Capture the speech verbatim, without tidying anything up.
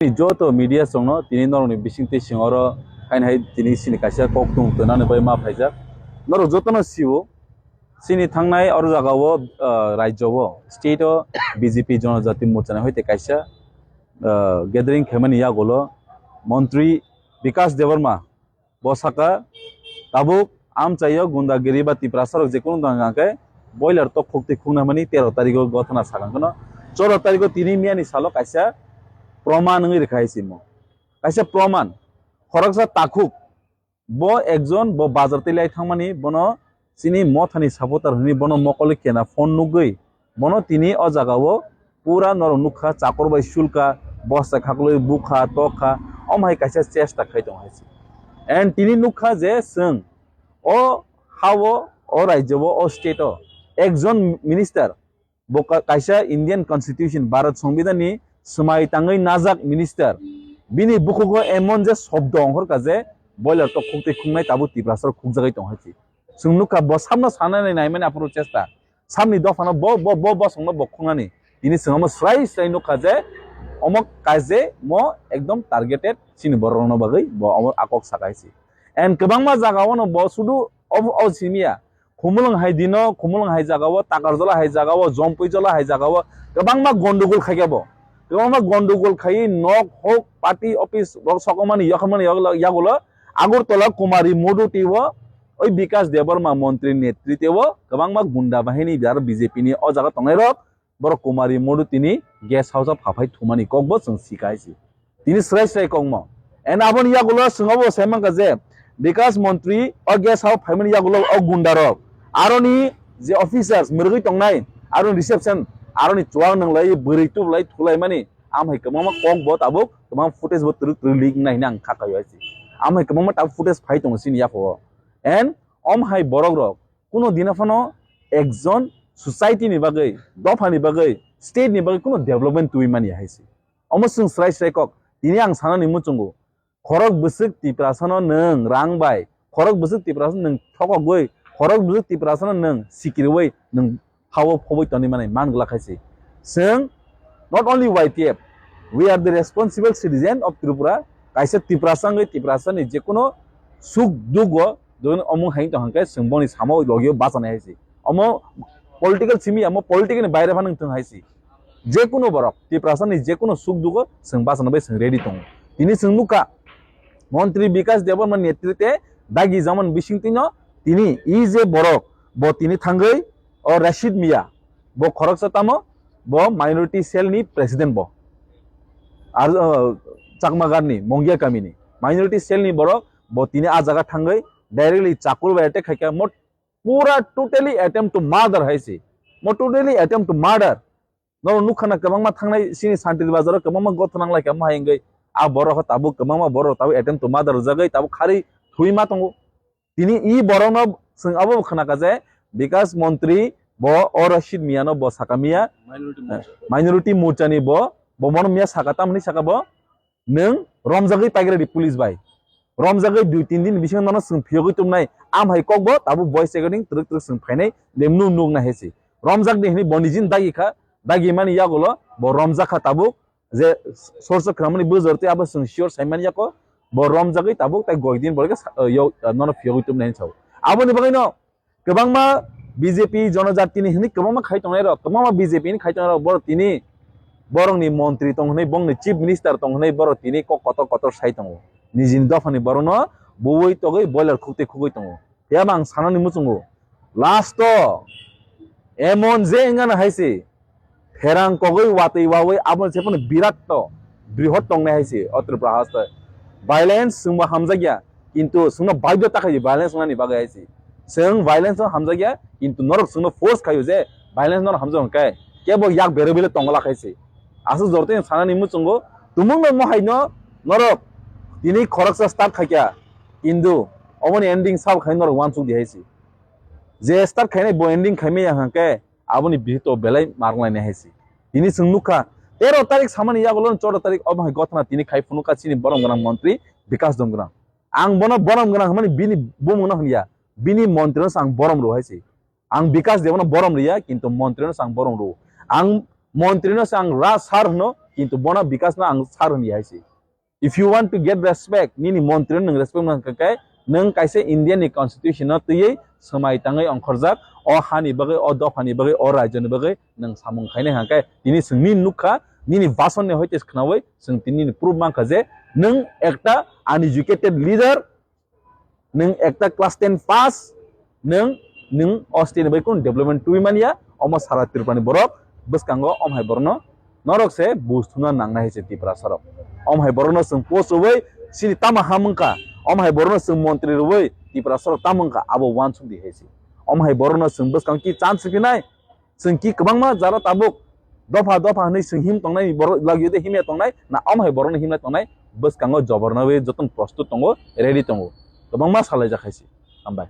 Joto media chwngno tini norokni bisingtwi sing oro haino hai tini chini kaisa kok tung twnani bai ma phaijak. Norok jotono sio, chini thangnai oro jagao, ah, rajyo o, state o B J P Jonojati Morcha ni hoite kaisa, ah, gathering khaimani yagulo Montri Bikash Debbarma bo saka, tabuk amchaio gundagiri ba Tiprasa rok jekunu tong hwnkhe boiler tok khukti khukna hwnmani tero tarikh o gothana sakang kheno. Choro tarikh o tini miyani salo kaisa proman wngwi rwkha hai simo. Kaisa proman, khoroksa takhuk, bo ekjon bo bazar twi lai thangmani, bono chini mothani supporter hwnwi bono mokol kena phone nugwi, bono tini o jagao pura norok nukha, chakor bai sulka, bosta khaklwi bukha, tokha, omo hai kaisa chesta khai tongo hai se. And tini nukha je chwng o ha-o, o rajyo-o, o state-o ekjon minister, bo ka-, kaisa Indian Constitution, Bharat Songbidan ni swmai tangwi najak minister, bini bukhugo emon je shobdo ongkhorkha je boiler tok khukti khuknai tabuk Tiprasa rok khukjagwi tong hai se. Chwng nukha bo samno sanani naimani aphuru chesta. Samni dophano bo, bo, bo bosongno bo khungnani. Tini chwng omo srai srai nukha je omo kaje mo ekdom targeted chini borokno bagwi bo omo akok saka hai se. And kwbangma jagao no bo sudu o, o simiya. Khumulwng hai dino, Khumulwng hai jagao, Takarjola hai jagao, Jompui Jola hai jagao kwbangma gondogol khaikha bo. Kwbangma gondogol khaiwi nok hok, party office rok sokomani, yokomani yagulo Agartala Kumari Modu twi o, oi Bikash Debbarma montri netrite o kwbangma gunda bahini aro B J P ni o jaga tongnai rok, borok Kumari Modu tini guest house o phaphai thumani kokbo chwng sika hai se. Tini srai srai kokmo. And aboni yagulo chwng obo sai mankha je Bikash montri o guest house phaimani yagulo o gunda rok, aroni je officers mwrwgwi tongnai, aroni reception, aroni chuwak nwnglai, bwrwi tublai, thulaimani, amhai kwbangma kokbo tabuk, kwbangma footage bo twrwk twrwk leak wngnai hwnwi ang kha kaio hai se. Amhai kwbangma tabuk footage phai tongo chini yaphao. And om hai borok rok kuno dina phano ekjon society ni bagwi, dopha ni bagwi, state ni bagwi kuno development twi mani hai se. Omo chwng srai srai kok. Tini ang sanani muchungo, khorok bwswk Tiprasa no nwng rang bai, khorok bwswk Tiprasa no nwng thokogwi, khorok bwswk Tiprasa no nwng sikirwi nwng hao phobwi toni mani man glak hai se. Chwng not only Y T F, we are the responsible citizen of Tripura. Kaisa Tiprasa wngwi Tiprasa ni jekuno suk duk o doin omung hai tong hwnkhe chwng boni samo logio bachanai hai se. Omo political simi, omo political ni baire phano wngthung hai se. Jekuno borok Tiprasa ni jekuno suk duk o chwng bachana bai chwng ready tongo. Tini chwng nukha Montri Bikash Debbarma netrite dagi jamani bisingtwi no tini e je borok bo tini thangwi o Rashid Mia, bo khoroksa tamo, bo minority cell ni president bo. Ar, uh, Chakmagarh ni Mongia kami ni minority cell ni borok bo tini a jaga thangwi directly chakur bai attack khaikha, mo pura totally attempt to murder hai se. Mo totally attempt to murder. Norok nukha na kwbangma thangnai chini Santiri Bazar o kwbangma gothana wnglaikha, omo hai wngwi a borok ho tabuk kwbangma borok tabuk attempt to murder rwjagwi tabuk kharwi thwi ma tongo. Tini e borokno chwng abo bo khna kha je Bikash Montri bo o Rashid Mia no bo saka mia, minority Morcha ni bo, bo bono mia saka, tamni saka bo nwng romjagwi paikha di police bai. Romjagwi dui tin din bisingo nono chwng phiyogwi tubunai, am hai kok bo tabuk voice recording twrwk twrwk chwng phainai, lemnu nuk na hesi. Romjak ni hwnwi bo nijin dagi kha, dagi mani yagulo bo romjak kha tabuk, je sorsa khwnamani bujor tei abo chwng sure sai mani yako, bo romjagwi tabuk tai goi din bo khe sa-, yo, nono phiyogwi tubunai hinwi sao. Aboni bagwino kwbangma B J P jonojatini hwnwi kwbangma khai tongnai rok, kwbangma B J P ni khai tongnai rok, borok tini borokni montri tong hwnwi, bongni chief minister tong hwnwi borok tini kok kotor kotor sai tongo. Nijini dophani borokno buwi togwi boiler khukti khugwi tongo. Phiya ba ang sanani muchungo, last o emon je wngana hai se, pherang kogwi watwi wawi abo se phano birat to, brihot tongnai hai se o Tripura haste. Violence chwngbo hamjakya, kintu chwngno baidhyo ta khaio violence wngnani bagwi hai se. Chwng violence no hamjakya, kintu norok chwngno force khaio je violence norok hamjak hwnkhe kebo yak berwi bile tongla khai se. Aswk jortoi sanani muchungo, tumungno mohaino norok tini khoroksa start khaikha, kintu omoni ending sabo khai norok uansuk di hai se. Je start khainai bo ending khaimaya hwnkhe aboni bihito belai marwnglainai hai se. Tini chwng nukha, tero tarik samani yagulo choudo tarik obo hai gothana tini khai phunukha chini borom gwnang montri Bikash Donggrang. Ang bono borom gwnang hwnmani bini bumungno hwnya, bini montrino se ang borom rw hai se. Ang Bikash Debno borom rwya, kintu montrino se ang borom rw. Ang montrino se ang ra sir hwno, kintu bono Bikash no ang sir hwnwi hai se. If you want to get respect, nini montri no nwng respect man khe, nwng kaisa India ni constitution no twiwi swmai tangwi ongkhorjak, o hani bagwi, o dopha ni bagwi, o rajyo ni bagwi nwng samung khainai hwnkhe, tini chwng nini nukha, nini bhasan ni hoite khnawi chwng tini nini proof mankha je nwng ekta uneducated leader, nwng ekta class ten pass, nwng, nwng o state ni bai kunu development twi manya, omo sara Tripura ni borok bwskango om hai borokno norok se buj thumna nangnai hai se Tripura sarok. Om hai borokno chwng post rwui chini tamo ha mungkha, om hai borokno chwng montri rwui Tripura sarok tamo wngkha abo uansuk di hai se. Om hai borokno chwng bwskango ki chance rwphinai, chwng ki kwbangma jaro tabuk dopha dopha hwnwi chwng him tongnai borok lagio de himya tongnai na om hai borokno himlai tongnai bwskango jobornawi jotono prostut tongo, ready tongo, kwbangma salaijak hai se. Hambai.